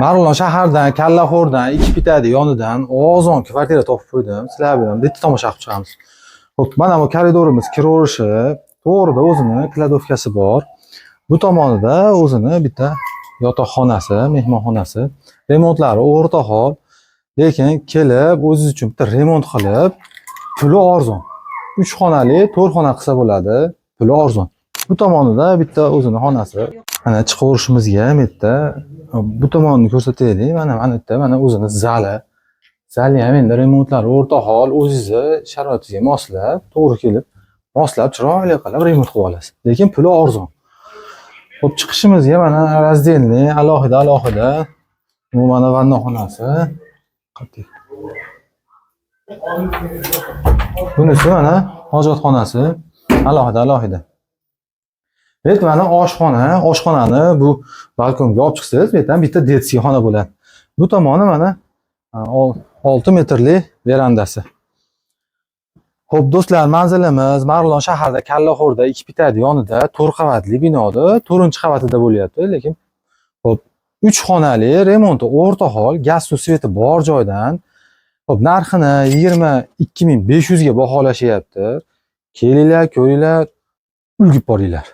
Marg'ilon shahardan, Kallaxo'rdan, ikki pitadi yonidan ozon kvartira topib qo'ydim. Sizlar bilan bitta tomosha qilib chiqamiz. Xo'p, mana bu koridorimiz kiraverishi, to'g'rida o'zini kladovkasi bor. Bu tomonida o'zini bitta yotoqxonasi, mehmonxonasi. Remontlari o'rta hol, lekin kelib o'zingiz uchun bitta remont qilib, puli arzon. 3 xonali, 4 xona qilsa bo'ladi, puli arzon. Bu tomonida bitta o'zini xonasi. Mana chiqaverishimizga bu yerda bu tomonni ko'rsataylik. Mana yerda mana o'zini zali. Zali ham endi remontlari o'rta hol, o'zingizni sharoitingizga moslab, to'g'ri kelib, moslab chiroyli qilib remont qilib olasiz. Lekin puli arzon. Xo'p, chiqishimizga mana раздельный, alohida alohida. Bu mana vanna xonasi. Bunisi mana hojatxonasi, alohida alohida. Evet, mana oshxona, oshxonani bu balkonga olib chiqsangiz, bu yerdan bitta детский xona bo'ladi. Bu tomoni mana 6 metrli verandasi. Xo'p, do'stlar, manzilimiz Marg'ilon shahrida, Kallaxo'rda, ikki pitadi yonida 4 qavatli binoda, 4-qavatida bo'lyapti, lekin xo'p, 3 xonali, remonti o'rta hol, gaz, suv, свет i bor joydan. Xo'p, narxini 22 500 ga baholashyapti. Kelinglar, ko'ringlar, ulgib boringlar.